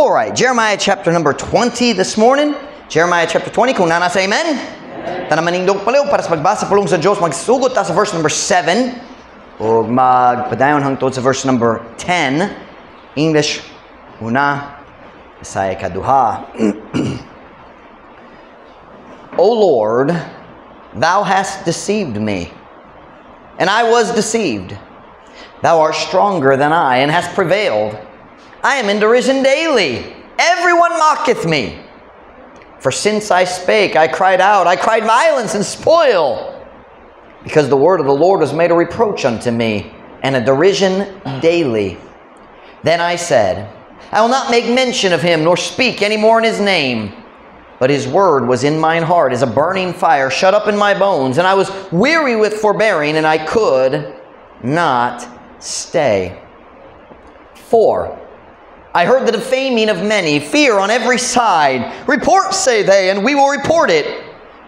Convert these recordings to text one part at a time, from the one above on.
All right, Jeremiah chapter number 20 this morning. Jeremiah chapter 20, kung naa na, say amen. Tanan manindog palihog para sa pagbasa pulong sa Diyos. Magsugod ta sa verse number 7 ug magpadayon hangtod sa verse number 10. English una, Bisaya kaduha. O Lord, thou hast deceived me, and I was deceived. Thou art stronger than I, and hast prevailed. I am in derision daily. Everyone mocketh me. For since I spake, I cried out, I cried violence and spoil, because the word of the Lord was made a reproach unto me, and a derision daily. Then I said, I will not make mention of him, nor speak any more in his name. But his word was in mine heart as a burning fire, shut up in my bones, and I was weary with forbearing, and I could not stay. 4. I heard the defaming of many, fear on every side. Report, say they, and we will report it.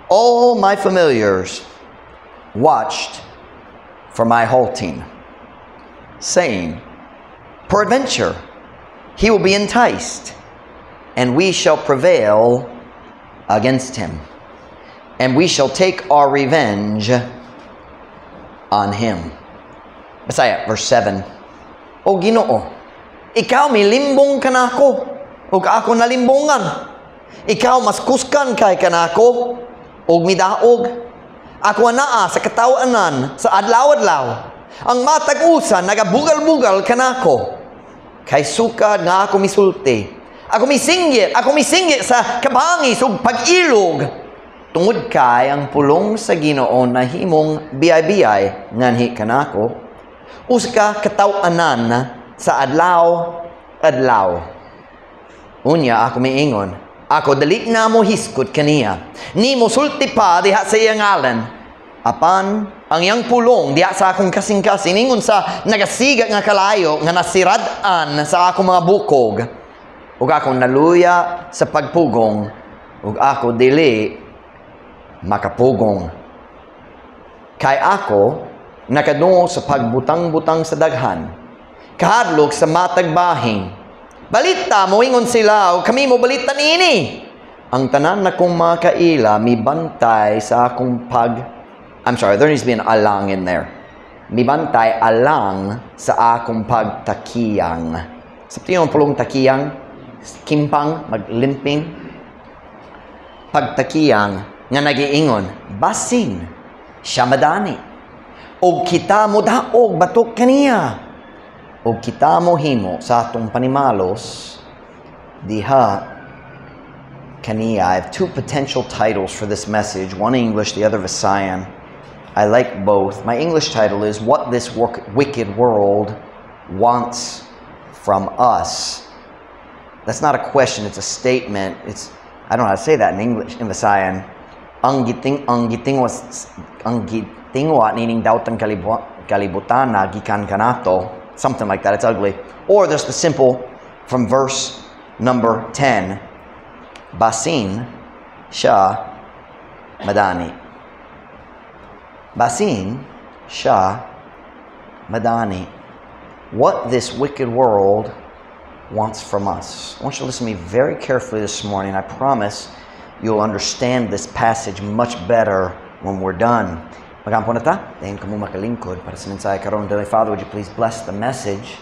All my familiars watched for my halting, saying, Peradventure, he will be enticed, and we shall prevail against him, and we shall take our revenge on him. Bisaya, verse 7. O Ginoo, ikaw milimbong kanako, ug ako nalimbongan. Ikaw mas kusgan kay kanako, ug midaog. Ako anaa sa katawanan sa adlaw-adlaw. Ang matag usa nagabugal-bugal kanako. Kay sukad nga ako misulti, ako misinggit sa kabangis ug pag-ilog. Tungod kay ang pulong sa Ginoo nahimong biyay-biyay nganhi kanako. Usa ka kataw-anan sa adlaw-adlaw. Unya ako miingon, ako dili na mo hisgot kaniya, ni mosulti pa diha sa iyang ngalan. Apan ang iyang pulong diha sa akong kasing-kasing ingon sa nagasiga nga kalayo nga nasirad-an sa akong mga bukog. Ug ako naluya sa pagpugong ug ako dili makapugong. Kay ako nakadungog sa pagbutang-butang sa daghan, kahadlok sa matag bahin. Balita, moingon sila, ug kami mo balita niini. Ang tanan nakong mga kaila mibantay sa akong pag— I'm sorry, there needs to be an alang in there. Mibantay alang sa akong pagtakiyang. Sa ang pulong takiyang, kimpang, maglimping. Pagtakiyang nga nagiingon, basin siya madani, og kita mo daog batok kaniya, og kita mo himo sa atong panimalos diha kaniya. I have two potential titles for this message, one English, the other Visayan. I like both. My English title is What This Wicked World Wants from Us. That's not a question, it's a statement. It's I don't know how to say that in English, in Visayan. Ang gitingwa nining daotang kalibutan na gikan kanato. Something like that. It's ugly. Or there's the simple from verse number 10. Basin siya madani. Basin siya madani. What this wicked world wants from us. I want you to listen to me very carefully this morning. I promise you'll understand this passage much better when we're done. Magampo na ta. Dayon kamo makalingkod para sa mensahe karon. Dear Father, would you please bless the message?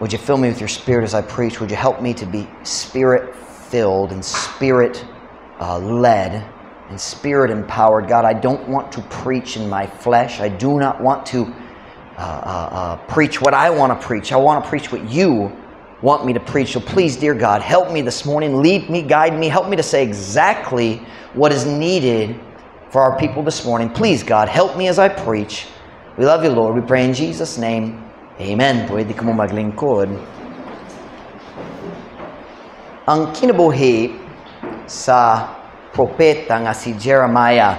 Would you fill me with your Spirit as I preach? Would you help me to be Spirit-filled and Spirit-led and Spirit-empowered? God, I don't want to preach in my flesh. I do not want to preach what I want to preach. I want to preach what you want me to preach. So please, dear God, help me this morning. Lead me, guide me, help me to say exactly what is needed for our people this morning. Please, God, help me as I preach. We love you, Lord. We pray in Jesus' name. Amen. Pwede kamo maglingkod. Ang kinabuhi sa propeta nga si Jeremiah,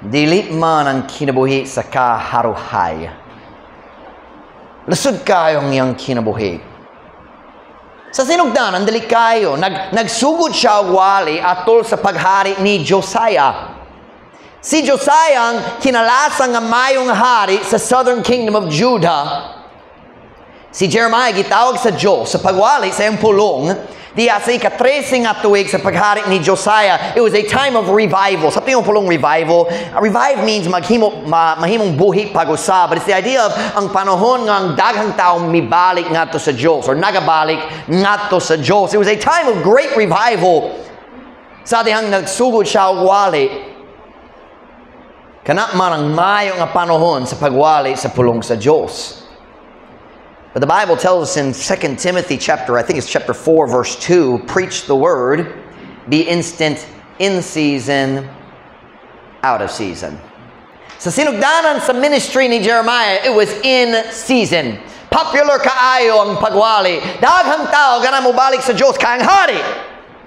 dili man ang kinabuhi sa kaharuhay. Lisod kayo ang iyang kinabuhi. Sa sinugdanan, dili kayo. Nagsugod siya og wali atol sa paghari ni Josiah. Si Josiah ang kinalasang nga mayong hari sa southern kingdom of Judah. Si Jeremiah gitawag sa Diyos sa pagwali sa iyang pulong diya sa ika-13 nga tuig sa paghari ni Josiah. It was a time of revival. Sa yung pulong revival, revive means maghimo, mahimong buhi pag-usab. But it's the idea of ang panahon nga ang daghang tao mibalik ngadto sa Diyos or nagabalik ngadto sa Diyos. It was a time of great revival. Sa dihang nagsugod siya og wali, kana man ang mayo nga panahon sa pagwali sa pulong sa Diyos. But the Bible tells us in 2 Timothy chapter, I think it's chapter 4, verse 2, "Preach the word, be instant in season, out of season." Sa sinugdanan sa ministry ni Jeremiah, it was in season. Popular kaayo ang pagwali. Daghang tao gana mo balik sa Diyos, kay ang hari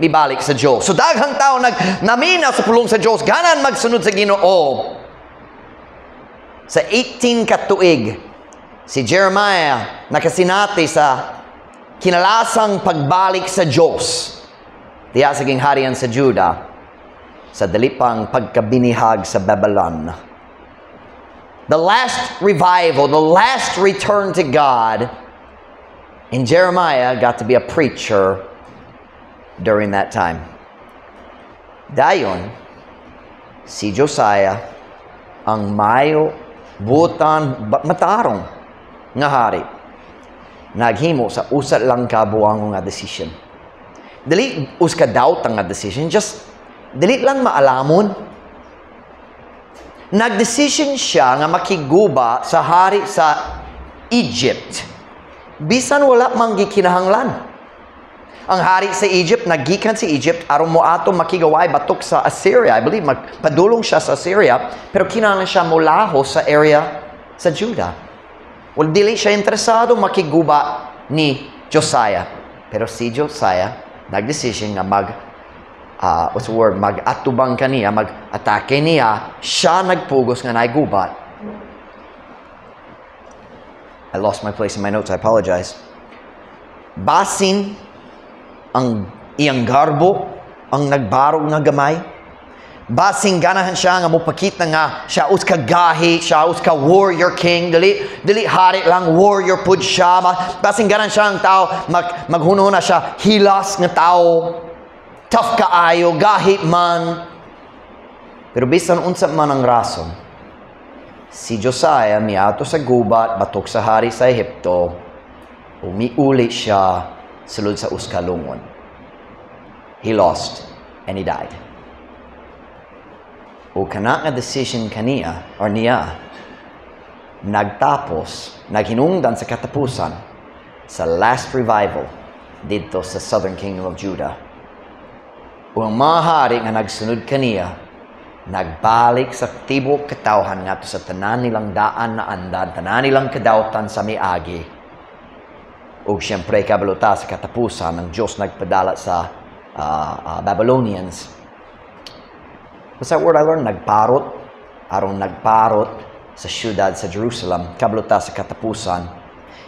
mibalik sa Diyos. So daghang tao nag naminaw sa pulong sa Diyos, ganan magsunod sa Ginoo. Sa 18 katuig, si Jeremiah nakasinati sa kinalasang pagbalik sa Diyos diya sa gingharian sa Juda sa dali pang pagkabinihag sa Babylon. The last revival, the last return to God, and Jeremiah got to be a preacher during that time. Dayon, si Josiah ang mayo, buotan, matarong nga hari naghimo sa usa lang ka buangon nga decision. Dili usa ka daot nga decision, just dili lang maalamon. Nagdesisyon siya nga makiguba sa hari sa Egypt bisan wala man gikinahanglan. Ang hari sa Egypt naggikan sa Egypt aron moato makigaway batok sa Assyria. I believe magpadulong siya sa Assyria, pero kinahanglan siya molaho sa area sa Judah. Well, dili siya interesado makiguba ni Josiah. Pero si Josiah nagdesisyon nga mag what's the word, mag-atubang kaniya, mag-atake niya, siya nagpugos nga naigubat. I lost my place in my notes, I apologize. Basin ang iyang garbo, ang nagbarog nga gamay. Basin ganahan siya nga mopakita nga siya usa ka gahi, siya usa ka warrior king, dili dili hari lang, warrior pud siya. Basin ganahan siya ang tao maghunahuna siya hilas nga tao. Tough kaayo, gahi man. Pero bisan unsa man ang rason, si Josiah miadto sa gubat batok sa hari sa Ehipto, umiuli siya sulod sa usa ka lungon. He lost and he died. O kana nga decision kaniya or niya nagtapos, naghinungdan sa katapusan sa last revival didto sa southern kingdom of Judah. O ang mga hari nga nagsunod kaniya nagbalik sa tibok katawhan ngadto sa tanan nilang daan na andad, tanan nilang kadawtan sa miagi. O siyempre, kabalo ta sa katapusan, ang Diyos nagpadala sa Babylonians. What's that word I learned? Nagparot. Aron nagparot sa syudad sa Jerusalem. Kabalo ta sa katapusan.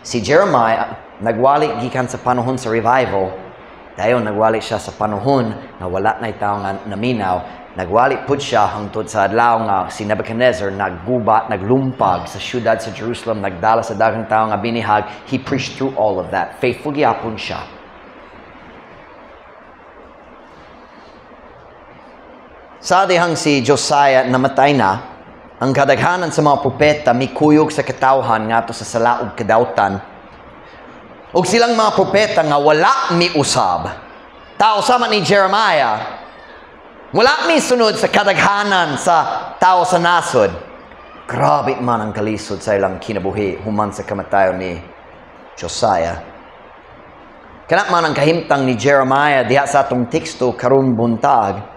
Si Jeremiah, nagwali gikan sa panahon sa revival. Dayon nagwali siya sa panahon na wala na tao nga naminaw. Nagwali pud siya hangtod sa adlaw nga si Nebuchadnezzar naggubat, naglumpag sa syudad sa Jerusalem, nagdala sa daghang tao nga binihag. He preached through all of that. Faithful gyapon siya. Sa dihang si Josiah namatay na, ang kadaghanan sa mga propeta mikuyog sa katawhan ngadto sa sala ug kadawtan. Ug silang mga propeta nga wala miusab. Tao sama ni Jeremiah, wala misunod sa kadaghanan sa tao sa nasod. Grabe man ang kalisod sa ilang kinabuhi human sa kamatayon ni Josiah. Kana man ang kahimtang ni Jeremiah diha sa atong teksto karon buntag.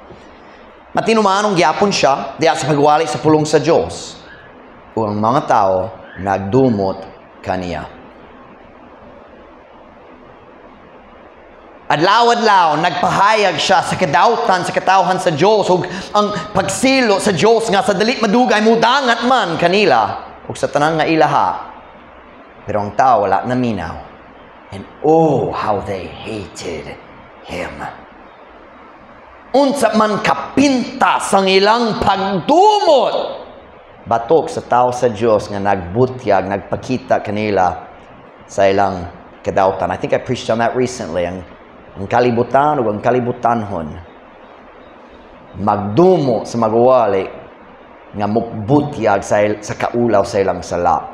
Matinumanong gyapon siya diha sa pagwali sa pulong sa Dios. Ug ang mga tao nagdumot kaniya. Adlaw-adlaw nagpahayag siya sa kadawtan sa katawhan sa Dios ug ang pagsilo sa Dios nga sa dali madugay mudangat man kanila ug sa tanan nga ilaha. Pero ang tao wala naminaw. And oh, how they hated him. Unsa man kapintas ang ilang pagdumot batok sa tao sa Dios nga nagbutyag, nagpakita kanila Sa ilang kadautan. I think I preached on that recently. Ang kalibutan o ang kalibutanhon magdumo sa magwali nga mubutyag sa kaulaw sa ilang sala.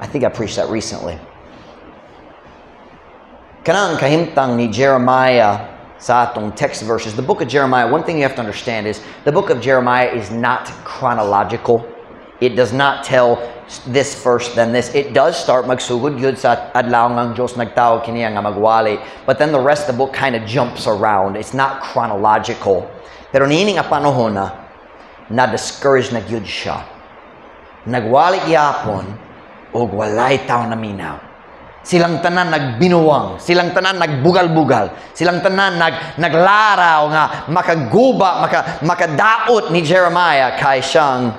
I think I preached that recently. Kanang kahimtang ni Jeremiah sa atong text verses, the book of Jeremiah, one thing you have to understand is the book of Jeremiah is not chronological. It does not tell this first, then this. It does start magsugod gyud sa adlaw nga ang Diyos nagtawag kaniya nga magwali. But then the rest of the book kind of jumps around. It's not chronological. Pero niini nga panahon na, na-discourage na gyud siya. Nagwali gyapon og walay tao naminaw. Silang tanan nagbinuwang, silang tanan nagbugal-bugal, silang tanan naglaraw nga makaguba, makadaot ni Jeremiah kay siyang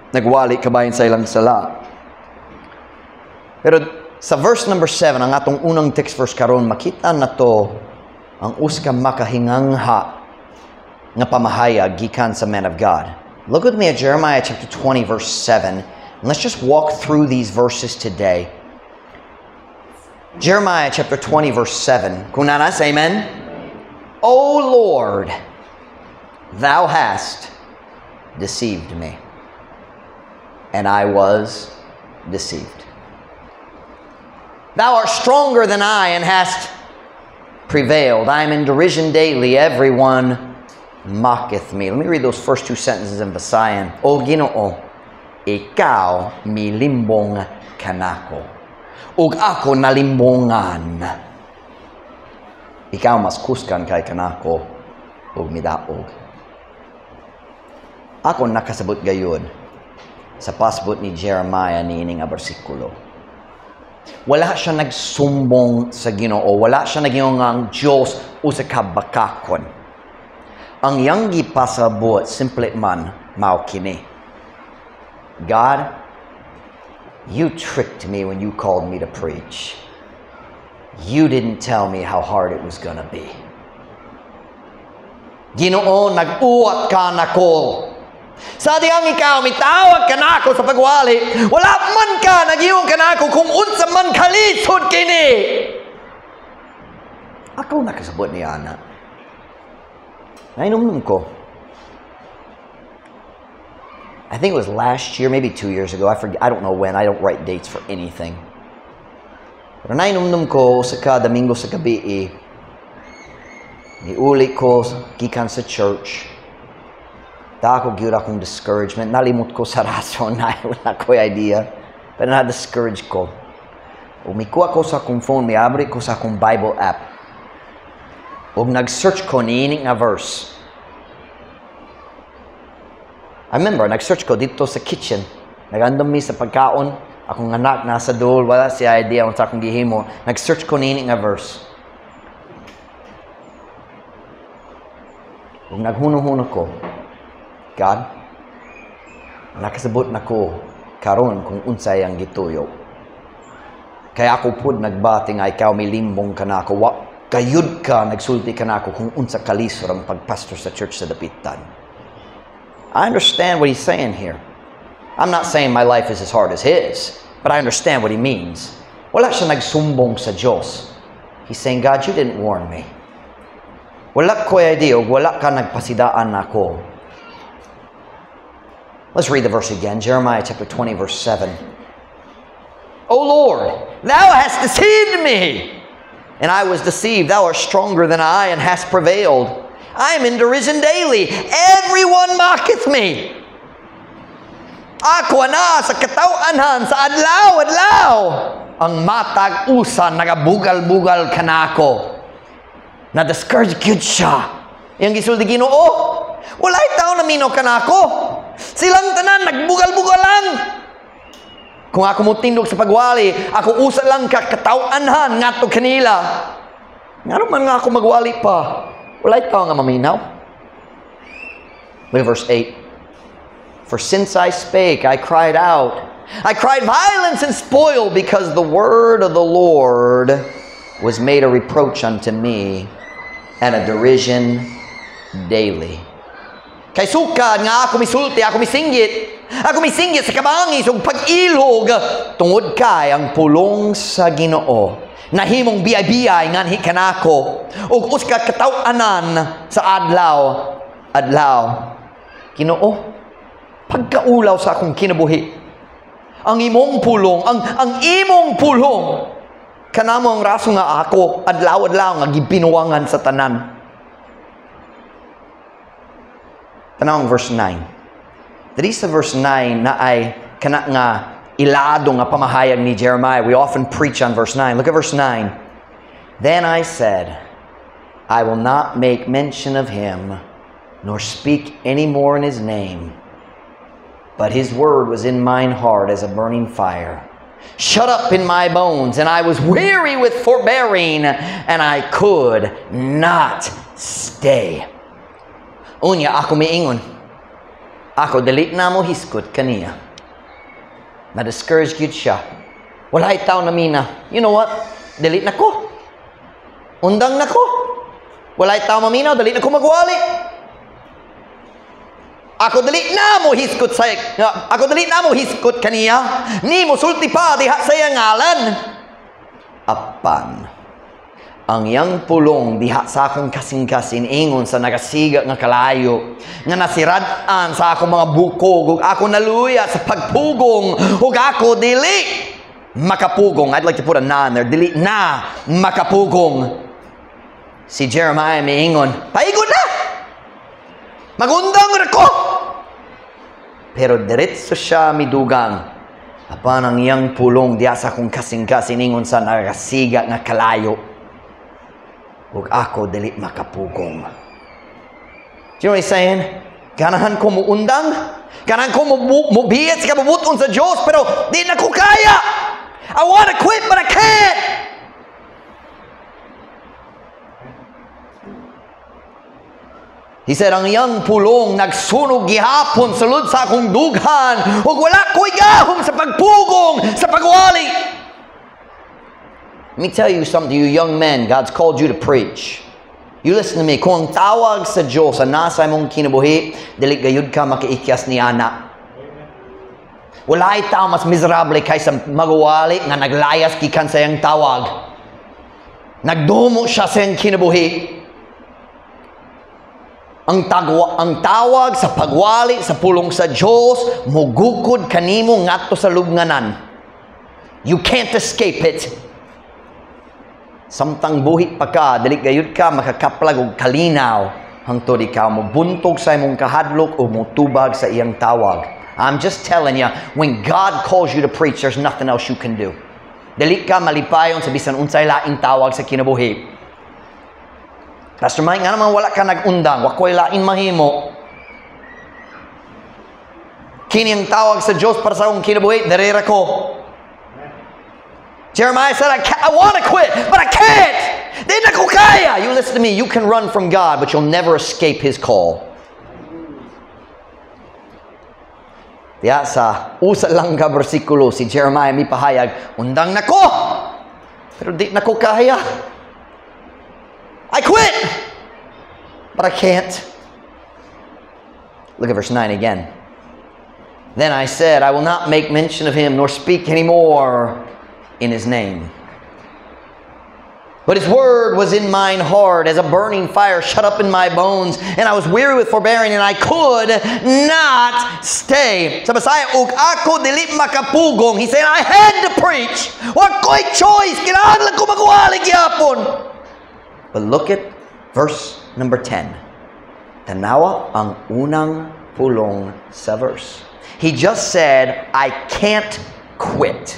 nagwali kabahin sa ilang sala. Pero sa verse number 7, ang atong unang text verse karon, makita na to ang usa ka makahingangha nga pamahayag gikan sa man of God. Look with me at Jeremiah chapter 20 verse 7. And let's just walk through these verses today. Jeremiah chapter 20 verse 7. Kung naa na, say amen. O Lord, thou hast deceived me, and I was deceived. Thou art stronger than I and hast prevailed. I am in derision daily. Everyone mocketh me. Let me read those first two sentences in Visayan. O Ginoo, ikaw milimbong kanako. Ug ako nalimbongan. Ikaw mas kusgan kay kanako ug midaog. Ako nakasabot gayud sa pasabot ni Jeremiah niini nga bersikulo. Wala siya nagsumbong sa Ginoo, wala siya nag-ingon nga ang Diyos usa ka bakakon. Ang iyang gipasabot simple man mao kini. God, you tricked me when you called me to preach. You didn't tell me how hard it was gonna be. Ginoo, nag-uwat ka nako. Sa dihang ikaw, mitawag ka nako sa pagwali. Wala man ka, nag-ingon kanako kung unsa man kalisod kini. Ako nakasabot niya, ana. Nahinumdum ko. I think it was last year, maybe 2 years ago. I forget. I don't know when. I don't write dates for anything. Pero nahinumdum ko sa ka Domingo sa gabi, niuli ko gikan sa church. Dako gyud akong discouragement. Nalimot ko sa rason na wala ko idea. Pero na-discourage ko. Ug mikuha ko sa akong phone, miabri ko sa akong Bible app. Ug nag-search ko niini nga verse. I remember, nag-search ko dito sa kitchen. Nagandam mi sa pagkaon. Akong anak nasa duol, wala siya idea unsa akong gihimo. Nag-search ko niini nga verse. Ug naghuno-huno ko, God, nakasabot na ko karon kung unsay ang gituyo. Kaya ako pud nagbati nga ikaw milimbong ka na ako. Wa kayud ka nagsulti ka na ako kung unsa kalisod ang pagpastor sa church sa Dapitan. I understand what he's saying here. I'm not saying my life is as hard as his, but I understand what he means. Wala siya nagsumbong sa Diyos. He's saying, God, you didn't warn me. Wala ko idea, wala ka nagpasidaan nako. Let's read the verse again. Jeremiah chapter 20, verse 7. O Lord, thou hast deceived me, and I was deceived. Thou art stronger than I, and hast prevailed. I am in derision daily. Everyone mocketh me. Ako na sa kataw-anhan, sa adlaw-adlaw. Ang matag usa nagabugal-bugal kanako. Na-discourage gyud siya. Iyang gisulti, Ginoo, walay tao na minaw kanako. Silang tanan, nagbugal-bugal lang. Kung ako mo tindog sa pagwali, ako usa lang ka kataw-anhan ngadto kanila. Ngano man nga ako magwali pa? Walay tao nga maminaw. Look at verse 8. For since I spake, I cried out. I cried violence and spoil, because the word of the Lord was made a reproach unto me and a derision daily. Kay sukad nga ako misulti, ako misinggit. Ako misinggit sa kabangis ug pag-ilog tungod kay ang pulong sa Ginoo nahimong biyay-biyay nganhi kanako ug usa ka kataw-anan sa adlaw adlaw. Ginoo, pagkaulaw sa akong kinabuhi, ang imong pulong, ang imong pulong kanamo ang raso nga ako adlaw-adlaw nga gibinuwangan sa tanan. Tanaw ang verse 9. Diri sa verse 9 na ay kana nga ilado nga pamahayag ni Jeremiah. We often preach on verse 9. Look at verse 9. "Then I said, I will not make mention of him, nor speak any more in his name. But his word was in mine heart as a burning fire, shut up in my bones, and I was weary with forbearing, and I could not stay." Unya ako miingon, ako dili na mo hiskot kaniya. Na-discourage gyud siya. Walay tao namina. You know what? Dili na ko. Undang na ko. Walay tao maminaw, dili na ko magwali. Ako dili na mo hiskot kaniya. Ni mo sulti pa diha sa iyang ngalan. Apan ang iyang pulong diha sa akong kasing-kasing ingon sa nagasiga nga kalayo nga nasirad-an sa akong mga bukog, ug ako naluya sa pagpugong ug ako dili makapugong. I'd like to put a "na" in there. Dili na makapugong. Si Jeremiah miingon, "Paigo na! Magundang ra ko!" Pero diretso siya midugang. Apan ang iyang pulong diha sa akong kasing-kasing ingon sa nagasiga nga kalayo ug ako dili makapugong. Do you know what he's saying? Ganahan ko muundang, ganahan ko mubiyat sa kabubuton sa Diyos, pero di na ko kaya. I want to quit, but I can't. He said, ang iyang pulong nagsunog gihapon sulod sa akong dughan, ug wala ko'y gahom sa pagpugong, sa pagwali. Let me tell you something, you young men. God's called you to preach. You listen to me. Kung ang tawag sa Diyos sa nasa imong kinabuhi, dili gayud ka makiikyas ni ana. Wala'y tao mas miserable kaysa magwali nga naglayas gikan sa iyang tawag. Nagdumo siya sa iyang kinabuhi. Ang tawag sa pagwali sa pulong sa Diyos, mugukod kanimo ngadto sa lubnganan. You can't escape it. Samtang buhi pa ka, dili gayud ka makakaplag og kalinaw hangtod ikaw mobuntog sa imong kahadlok o motubag sa iyang tawag. I'm just telling you, when God calls you to preach, there's nothing else you can do. Dili ka malipayon sa bisan unsay laing tawag sa kinabuhi. Pastor Mike, nga naman wala ka nag-undang, wa ko'y lain mahimo. Kini ang tawag sa Diyos para sa akong kinabuhi, darera ko. Jeremiah said, I want to quit, but I can't. Di na ko kaya. You listen to me, you can run from God, but you'll never escape His call. Diya sa usa lang ka bersikulo, si Jeremiah mipahayag, undang na ko, pero di na ko kaya. I quit, but I can't. Look at verse 9 again. "Then I said, I will not make mention of him, nor speak any more in his name. But his word was in mine heart as a burning fire shut up in my bones, and I was weary with forbearing, and I could not stay." Sa Bisaya, ug ako dili makapugong. He said, I had to preach. Wa ko'y choice. Kinahanglan ko magwali gyapon. But look at verse number 10. Tanawa ang unang pulong sa verse. He just said, I can't quit.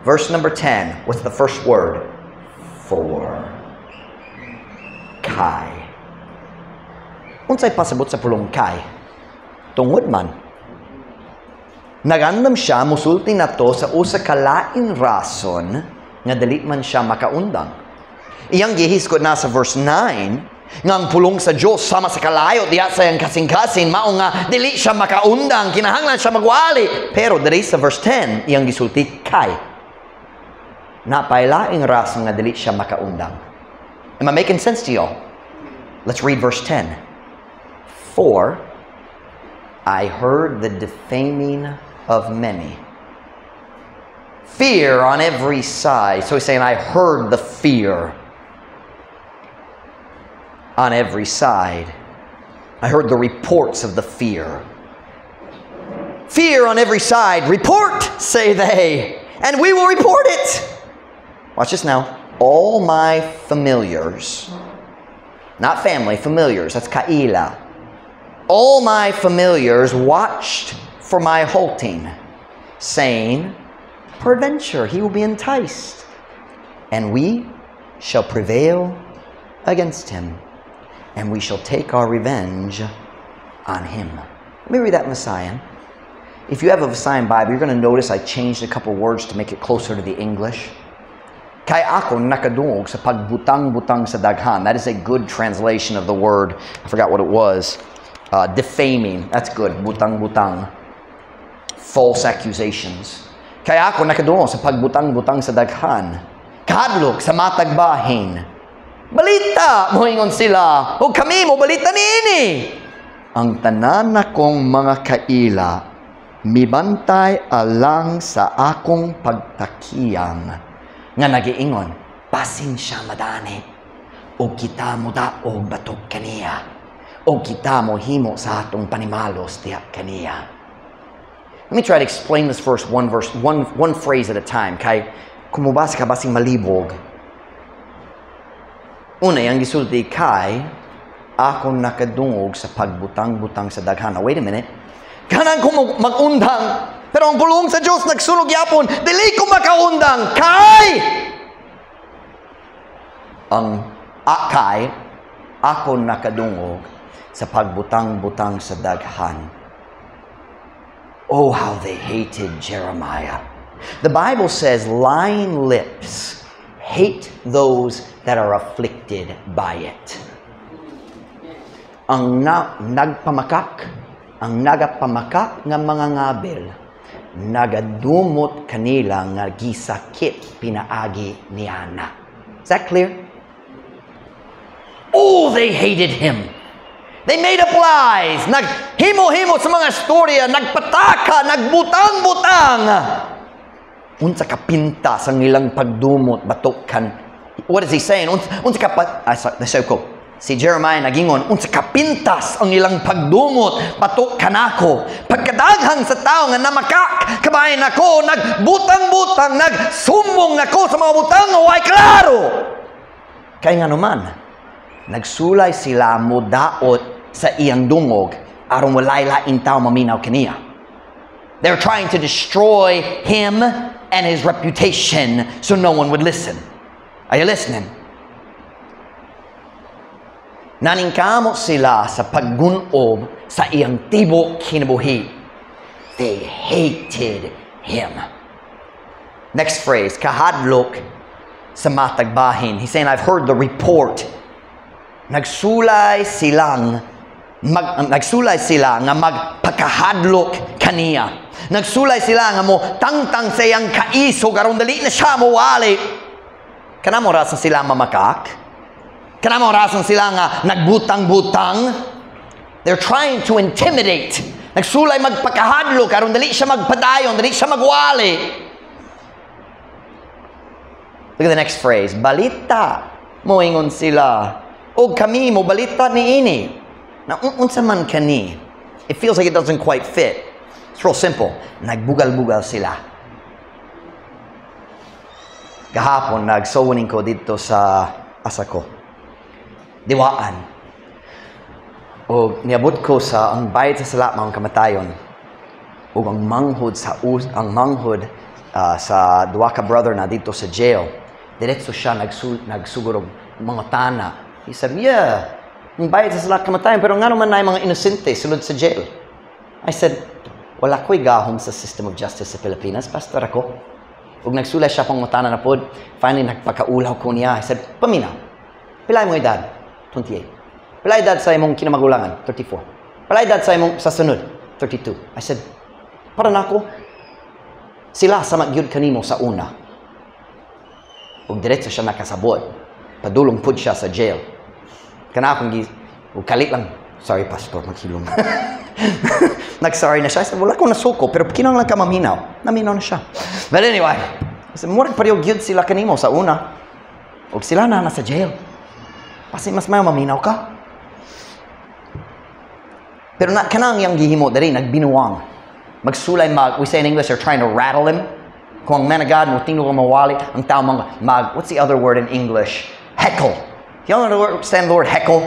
Verse number 10, what's the first word? For. Kay. Unsay pasabot sa pulong kay? Tungod man. Nagandam siya musulti na to sa usa ka lain rason nga dili man siya makaundang. Iyang gihiskot na sa verse 9 nga ang pulong sa Dios sama sa kalayo diha sa iyang kasing-kasing mao nga dili siya makaundang, kinahanglan siya magwali. Pero diri sa verse 10 iyang gisulti kay napailaing rason nga dili siya makaundang. Am I making sense to y'all? Let's read verse 10. For I heard the defaming of many. Fear on every side. So he's saying, I heard the fear on every side. I heard the reports of the fear. Fear on every side. Report, say they, and we will report it. Watch this now. All my familiars, not family, familiars, that's kaila. All my familiars watched for my halting, saying, "Peradventure he will be enticed, and we shall prevail against him, and we shall take our revenge on him." Let me read that in Visayan. If you have a Visayan Bible, you're going to notice I changed a couple words to make it closer to the English. Kay ako nakadungog sa pagbutang-butang sa daghan. That is a good translation of the word. I forgot what it was. Defaming. That's good. Butang-butang. False accusations. Kay ako nakadungog sa pagbutang-butang sa daghan. Kahadlok sa matag bahin. Balita! Moingon sila. O kami mo balita niini. Ang tanan nakong mga kaila mibantay alang sa akong pagtakiyang nga nagiingon, basin siya madani o kita mo daog batok kaniya o kita mo himo sa atong panimalos diha kaniya. Let me try to explain this verse one verse, one phrase at a time. Kay kung mobasa ka, basing malibog. Una, ang gisulti, kay ako nakadungog sa pagbutang-butang sa daghan. Now, wait a minute. Ganahan ko mag-undang. Pero ang pulong sa Diyos nagsunog yapon. Dili ko makaundang. Kay! Ang akay, ako nakadungog sa pagbutang-butang sa daghan. Oh, how they hated Jeremiah. The Bible says lying lips hate those that are afflicted by it. Ang nagpamakak, ang nagapamakak nga mga ngabil, nagadumot kanila nga gisakit pinaagi niana. Is that clear? Oh, they hated him. They made up lies. Naghimo-himo sa mga storya, nagpataka, nagbutang-butang. Unsa ka pintas ang ilang pagdumot batok kan. What is he saying? Unsa ka pa, ah, sorry ko. Si Jeremiah nagingon, unsa ka pintas ang ilang pagdumot batok kanako. Pagkadaghang sa tao nga namakak kabahin nako, nagbutang-butang, nagsumbong nako sa mga butang nga way klaro. Kay nga naman, nagsulay sila modaot sa iyang dungog aron walay laing tao maminaw kaniya. They're trying to destroy him and his reputation so no one would listen. Are you listening? Naningkamot sila sa paggunob sa iyang tibok kinabuhi. They hated him. Next phrase, kahadlok sa matag bahin. He's saying, I've heard the report. Nagsulay sila nga magpakahadlok kaniya. Nagsulay sila nga mo tangtang sa iyang kaisog aron dali na siya mowali. Kanamo rason sila mamakak? Kanamo rason sila nga nagbutang-butang? They're trying to intimidate. Nagsulay magpakahadlok aron dali siya magpadayon, dali siya magwali. Look at the next phrase. Balita, moingon sila. O kami mo balita niini. Now, unsa man kani? It feels like it doesn't quite fit. It's real simple. Nagbugal-bugal sila. Gahapon, nag-soul winning ko dito sa asa ko. Diwaan. O niabot ko sa ang bayad sa sala mao'ng kamatayon. O ang manghod sa duha ka brother na dito sa jail. Diretso siya nagsugod og mangutana. He said, "Yeah, ang bayad sa sala kamatayon, pero ngano man naay mga inosente sulod sa jail?" I said, "Wala ko'y gahom sa system of justice sa Pilipinas. Pastor ako." Ug nagsulay siya pangutana na pod. Finally, nagpakaulaw ko niya. I said, "Paminaw. Pila mo edad?" "28." "Pila edad sa imong kinamagulangan?" "34." "Pila edad sa imong sa sunod?" "32." I said, "Para nako, sila sama gyud kanimo sa una." Ug diretso siya nakasabot. Padulong pud siya sa jail. Kana akong gi ug kalit lang. Sorry, pastor, maghilom. Nag-sorry na siya. I said, "Wala ko nasuko, pero kinahanglan ka maminaw." Naminaw na siya. But anyway, I said, "Murag pareho gyud sila kanimo sa una. Og sila na nasa jail. Kasi mas mayo maminaw ka." Pero na, kanang iyang gihimo diri, nagbinuang. Magsulay mag, we say in English, they're trying to rattle him. Kung ang man of God mo tingog mawali, ang tao mag, what's the other word in English? Heckle. You understand the word "heckle"?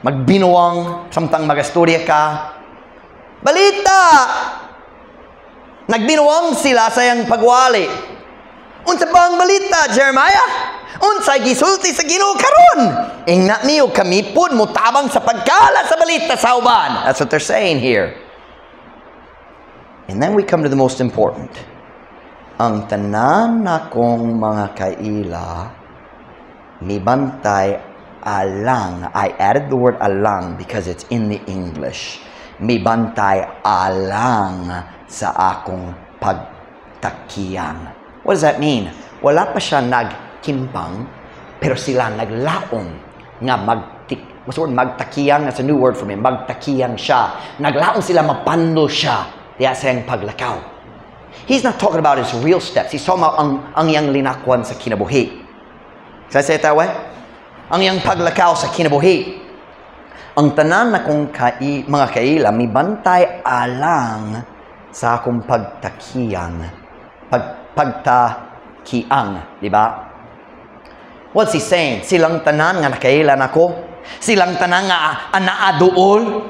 Magbinuang, samtang magastorya ka. Balita! Nagbinuang sila sa iyang pagwali. "Unsa ba ang balita, Jeremiah? Unsay gisulti sa Ginoo karon? Ingna niyo kami pud motabang sa pagkalat sa balita sa uban." That's what they're saying here. And then we come to the most important. "Ang tanan nakong mga kaila mibantay alang." I added the word "alang" because it's in the English. "Mibantay alang sa akong pagtakiyang." What does that mean? Wala pa siya nagkimpang, pero sila naglaom nga magtik, what's the word? Magtakiyang, that's a new word for me. Magtakiyang siya. Naglaom sila mapando siya diya sa iyang paglakaw. He's not talking about his real steps. He's talking about ang iyang linakwan sa kinabuhi. Can I say it that way? Ang iyang paglakaw sa kinabuhi. "Ang tanan na kong mga kaila, mibantay alang sa akong pagtakiyang." Pagtakiang, di ba? What's he saying? Silang tanan nga nakaila nako, silang tanan nga anaaduol,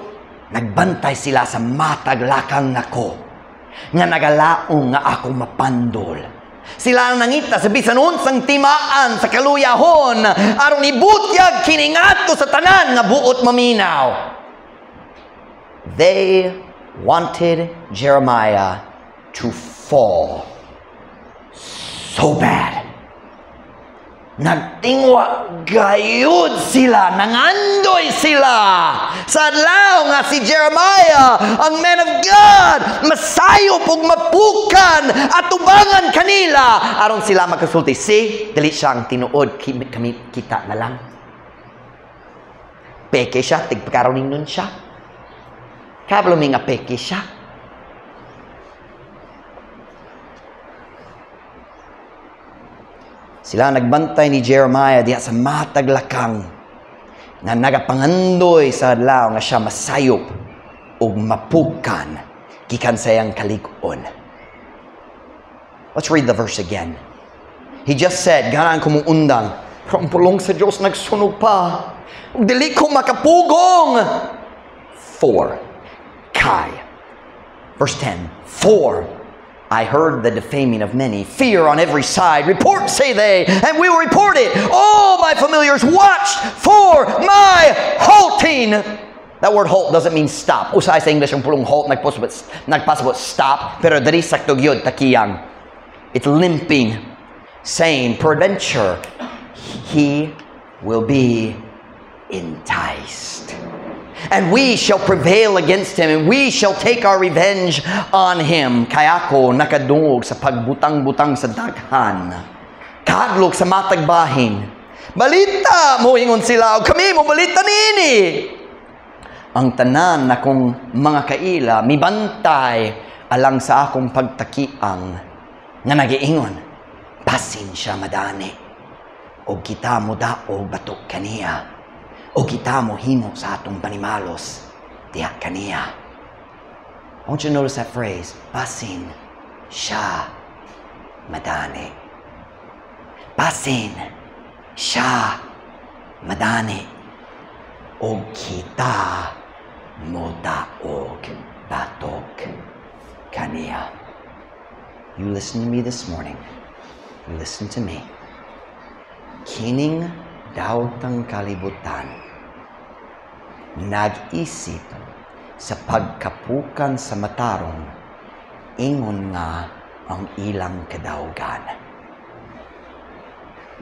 nagbantay sila sa matag lakang nako, nga nagalaong nga ako mapandol. Sila ang nangita sa bisan unsang timaan sa kaluyahon aron ibutyag kini ngadto sa tanan nga buot maminaw. They wanted Jeremiah to fall so bad. Nagtingwa gayud sila, nangandoy sila sa adlaw nga si Jeremiah, ang man of God, masayop ug mapukan atubangan kanila aron sila makasulti. "See, dili siya ang tinuod, kami kita na lang. Peke siya, tigpakaroning nun siya. Kabalo mi nga peke siya." Sila nagbantay ni Jeremiah diha sa mataglakang nga nagapangandoy sa adlaw nga siya masayop ug mapukan gikan sa iyang kalig-on. Let's read the verse again. He just said, "Ganahan ko undang, pero ang pulong sa Diyos nagsunog pa. Ug dili ko makapugong." For, kay. Verse 10, "For I heard the defaming of many, fear on every side. Report, say they, and we will report it. All my familiars watched for my halting." That word "halt" doesn't mean stop. Usahay sa English ang pulong "halt", nagpasabot "stop", pero diri sakto gyud takiyang. It's limping, saying, "Peradventure, he will be enticed. And we shall prevail against him, and we shall take our revenge on him. Kaya ako nakadungog sa pagbutang-butang sa daghan. Kahadlok sa matag bahin. Balita, moingon sila, o kami mo balita nini. Ang tanan na kong mga kaila, mibantay alang sa akong pagtakiang nga nagiingon, basin siya madani, o kita mo daog batok kaniya, o kita mo himo sa atong panimalos diha kaniya." I want you to notice that phrase, "basin siya madani." Basin siya madani, o kita mo daog batok kaniya. You listen to me this morning. You listen to me. Kining daotang kalibutan nag-isip sa pagkapukan sa matarong ingon nga ang ilang kadaugan.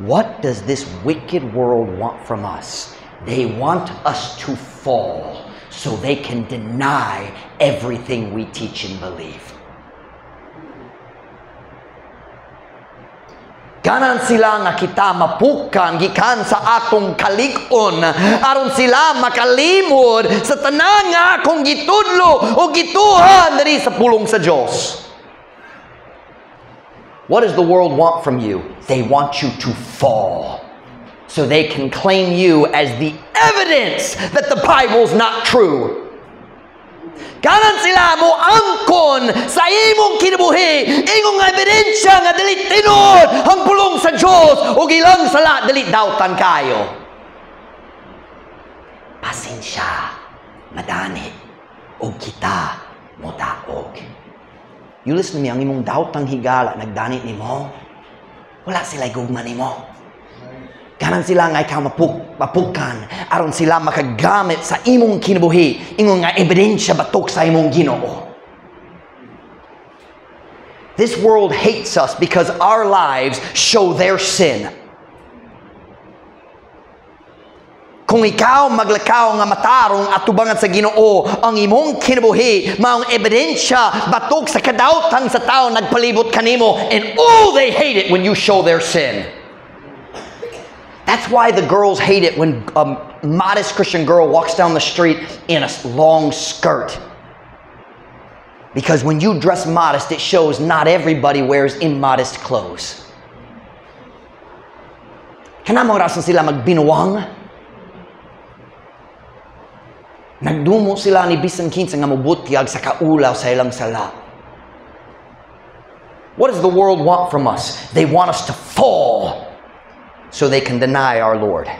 What does this wicked world want from us? They want us to fall so they can deny everything we teach and believe. Ganan sila nga kita mapukan gikan sa atong kalig-on aron sila makalimod sa tanan nga akong gitudlo o gituhan diri sa pulong sa Dios. What does the world want from you? They want you to fall so they can claim you as the evidence that the Bible's not true. Ganan sila mo angkon sa imong kinabuhi, ingong ebidensya nga dili tinuod ang pulong sa Dios ug ilang sala dili dautan kayo. Pasensya, madani og kita modaog. You listen to me, ang imong daotang higala nagdani nimo, wala sila gugma nimo. Ganan sila nga ikaw mapukan aron sila makagamit sa imong kinabuhi ingon nga ebidensya batok sa imong Ginoo. This world hates us because our lives show their sin. Kung ikaw maglakaw nga matarong atubangan sa Ginoo, ang imong kinabuhi maong ebidensya batok sa kadaotang sa tao nagpalibot kanimo, and oh, they hate it when you show their sin. That's why the girls hate it when a modest Christian girl walks down the street in a long skirt. Because when you dress modest, it shows not everybody wears immodest clothes. Kana mo rason sila magbinuwang? Nagdumo sila ni bisan kinsa nga mobutyag sa kaulaw sa ilang sala. What does the world want from us? They want us to fall so they can deny our Lord.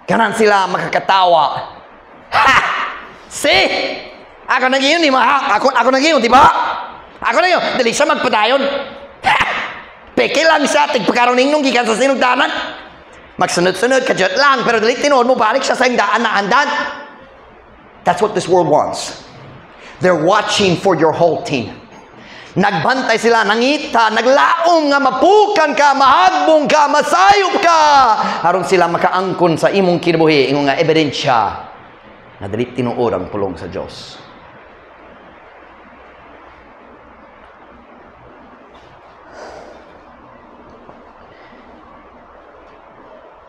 Ganan sila makakatawa. Ha! See? Ako nagyon, di ba? Ako nagyon, di ba? Ako nagyon. Dili siya magpadayon. Ha! Peke lang siya, tigpakaroon ningnong gikan sa sinugdanan. Magsunod-sunod, kadyot lang, pero dili tinuod mo, balik siya sa daan na andan. That's what this world wants. They're watching for your halting. Nagbantay sila, nangita, naglaom nga mapukan ka, mahagbong ka, masayop ka. Aron sila makaangkon sa imong kinabuhi, imong nga ebidensya na dili tinuod ang pulong sa Dios.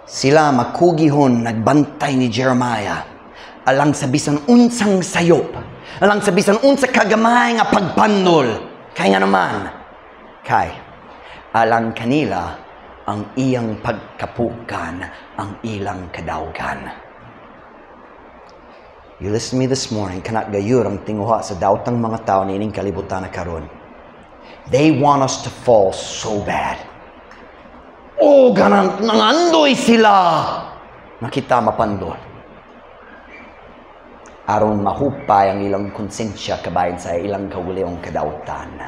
Sila makugihon nagbantay ni Jeremiah alang sa bisan unsang sayop, alang sa bisan unsa kagamay nga pagpandol. Kay nga naman, kay alang kanila ang iyang pagkapukan, ang ilang kadawgan. You listen to me this morning, kanat gayur ang tinguha sa daotang mga tao niining kalibutan na karon. They want us to fall so bad. Oh, ganang nangandoy sila nakita mapandol. Aron mahupay ang ilang konsensya kabahin sa ilang kaugalingong kadautan.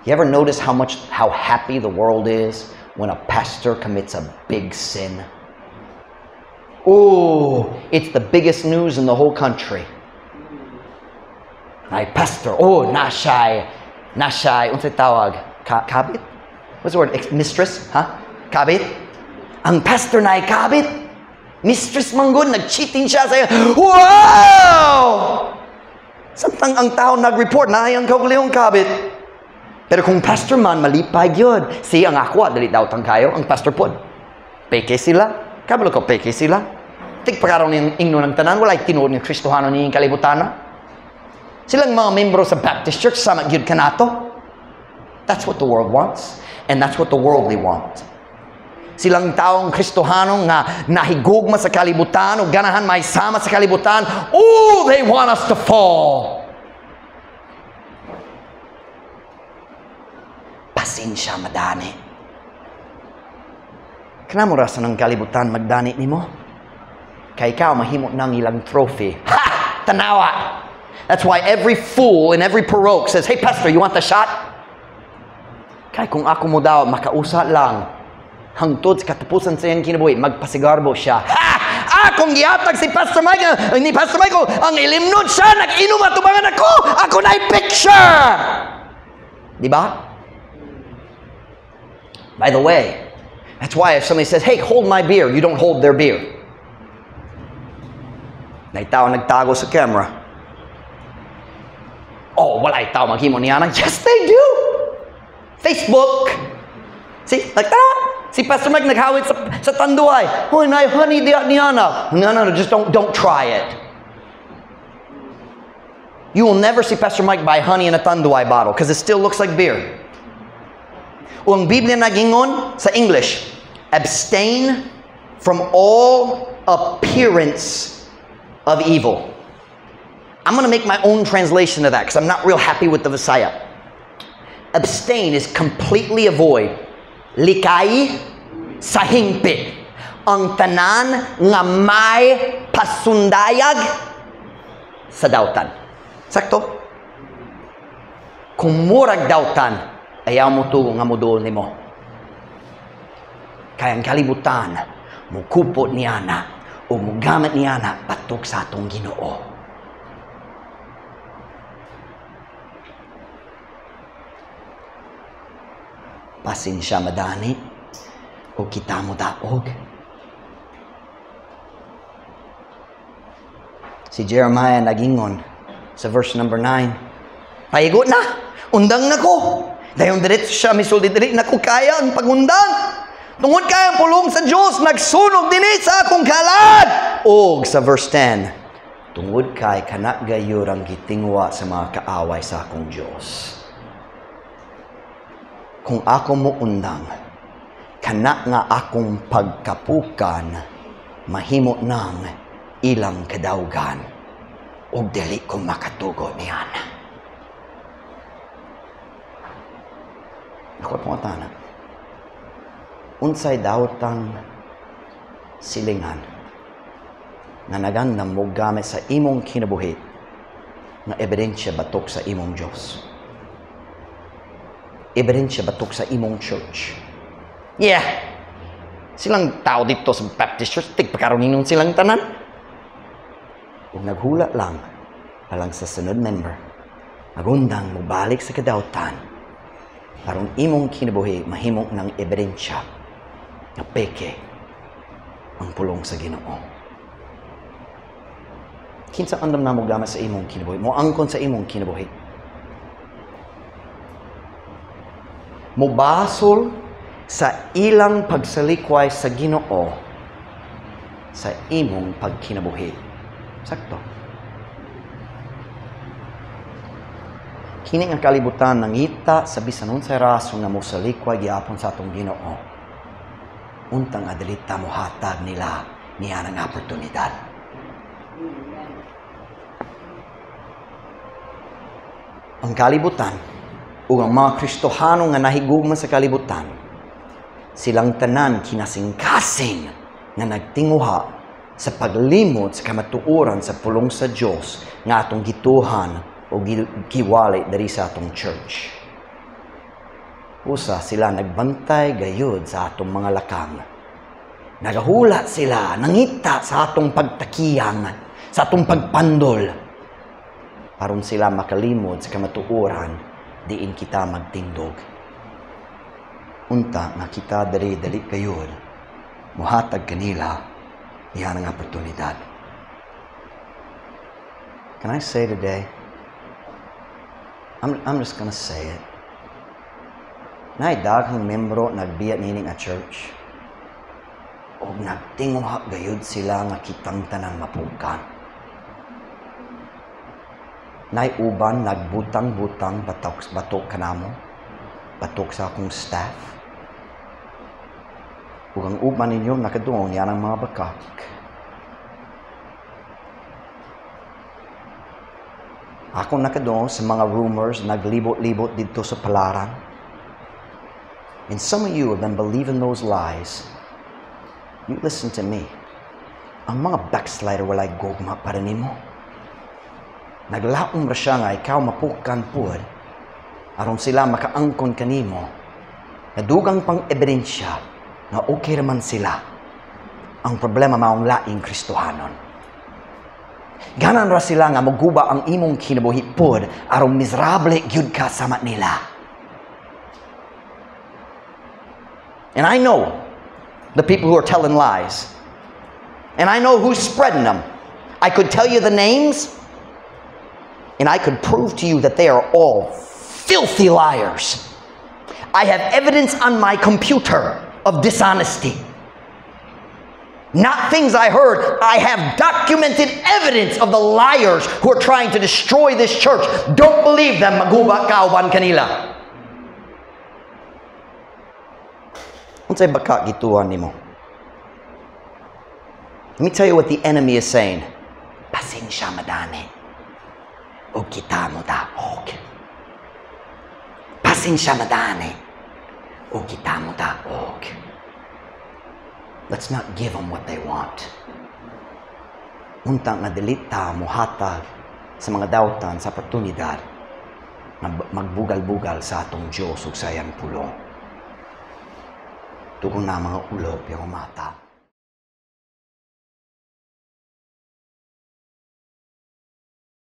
You ever notice how happy the world is when a pastor commits a big sin? Oh, it's the biggest news in the whole country. Ay, pastor, oh, nasyay, unsay tawag? Kabit? What's the word? Mistress? Huh? Kabit? Ang pastor na ay kabit. Mistress manggod, nag-cheating siya sa'yo. Wow! Samtang ang tao nag-report na ay ang kaugalingong kabit. Pero kung pastor man, malipay yun. Si ang akwa, dali daw tang kayo, ang pastor pod. Peke sila. Kabalo ko, peke sila. Tigpakaroon ng ingno ng tanan, wala'y tinuod ng Kristohano niyang kalibutan. Silang mga membro sa Baptist Church, sama gyud kanato. That's what the world wants. And that's what the worldly want. Silang taong Kristohano nga nahigugma sa kalibutan o ganahan may sama sa kalibutan. Oh, they want us to fall. Pasensya, madani. Kanamo rasa ng kalibutan magdani nimo? Kay ikaw mahimo ng ilang trophy. Ha! Tanawa! That's why every fool in every paroke says, "Hey pastor, you want the shot?" Kay kung ako mo daw, makausa lang. Hangtod sa katapusan sa iyang kinabuhi, magpasigarbo siya. Ha! Akong gihatag si Pastor Michael, ni Pastor Michael, ang ilimnon siya, nag-inom at tubangan ako, ako na'y picture! Di ba? By the way, that's why if somebody says, "Hey, hold my beer," you don't hold their beer. May tao nagtago sa camera. Oh, walay tao maghimo niana. Yes, they do. Facebook. See, like that. Si Pastor Mike naghawit sa Tanduay. "Oh, naay honey diha niana." No, just don't try it. You will never see Pastor Mike buy honey in a Tanduay bottle because it still looks like beer. Ug ang Biblia nagingon sa English, "Abstain from all appearance of evil." I'm going to make my own translation of that because I'm not real happy with the Visaya. Abstain is completely avoid. Likay sa hingpit ang tanan nga may pasundayag sa dautan. Sakto? Kung murag dautan, ayaw mo tugo nga moduol nimo. Kay ang kalibutan, mukupot niana o mugamit niana batok sa atong Ginoo. Basin siya madani o kita mo daog. Si Jeremiah nagingon sa verse number 9, "Paigo na, undang na ko." Dayon diretso siya misulti, "Dili na ko kaya ang pagundang. Tungod kay ang pulong sa Diyos nagsunog dinhi sa akong kalag." Og sa verse 10, "Tungod kay kana gayud ang gitingwa sa mga kaaway sa akong Diyos. Kung ako mo undang, kana nga akong pagkapukan, mahimo nang ilang kadawgan, ug dili ko makatugo niyan." Ako pangutana. Unsay daotang silingan nga nagandam mo gamit sa imong kinabuhi nga ebidensya batok sa imong Diyos? Ebidensya batok sa imong church? Yeah. Silang tao dito sa Baptist Church, tigpakaroon silang tanan. Ug naghula lang, alang sa sunod member, magundang mobalik sa kadautan, aron imong kinabuhi mahimo ng ebidensya nga peke ang pulong sa Ginoo. Kinsa andam na mo gamit sa imong kinabuhi, mo angkon sa imong kinabuhi? Mobasol sa ilang pagsalikway sa Ginoo sa imong pagkinabuhi. Sakto. Kini nga kalibutan nangita sa bisan unsay rason nga mosalikway gyapon sa atong Ginoo. Untang adili ta mohatag nila niya ng oportunidad. Ang kalibutan ug ang mga Kristohano nga nahigugma sa kalibutan, silang tanan kinasingkasing nga nagtinguha sa paglimot sa kamatuoran sa pulong sa Dios nga atong gituhan o giwali diri sa atong church. Usa sila nagbantay gayud sa atong mga lakang. Nagahula sila, nangita sa atong pagtakiyang, sa atong pagpandol. Aron sila makalimod sa kamatuoran, diin kita magtindog. Unta nga kita diri dali gayud, muhatag kanila iyan ang oportunidad. Can I say today, I'm just gonna say it. Naay daghang membro nagbiya niini nga church. Og nagtinguha gayud sila nga kitang tanan mapukan. Naay uban nagbutang-butang batok kanamo, batok sa akong staff. Ug ang uban ninyo nakadungog niya ng mga bakak. Ako nakadungog sa mga rumors naglibot-libot dito sa palaran. And some of you have been believing those lies. You listen to me. Ang mga backslider walay gugma para nimo. Naglaom ra siya nga ikaw mapukan pud aron sila makaangkon kanimo. Nadugang pang ebidensya nga okay raman sila. Ang problema maong laing Kristohanon. Ganan ra sila nga moguba ang imong kinabuhi pud aron miserable gyud ka sama nila. And I know the people who are telling lies. And I know who's spreading them. I could tell you the names. And I could prove to you that they are all filthy liars. I have evidence on my computer of dishonesty. Not things I heard. I have documented evidence of the liars who are trying to destroy this church. Don't believe them. Maguba ka uban kanila. Unsay baka gituan nimo? Let me tell you what the enemy is saying. Pasensya madani. O kita mo daog. Pasensya madani. O kita mo daog. Let's not give them what they want. Unta nga dili ta mohatag sa mga dautan sa oportunidad nga magbugal-bugal sa atong Diyos ug sa iyang pulong. Tugon na mga ulo, pero mata.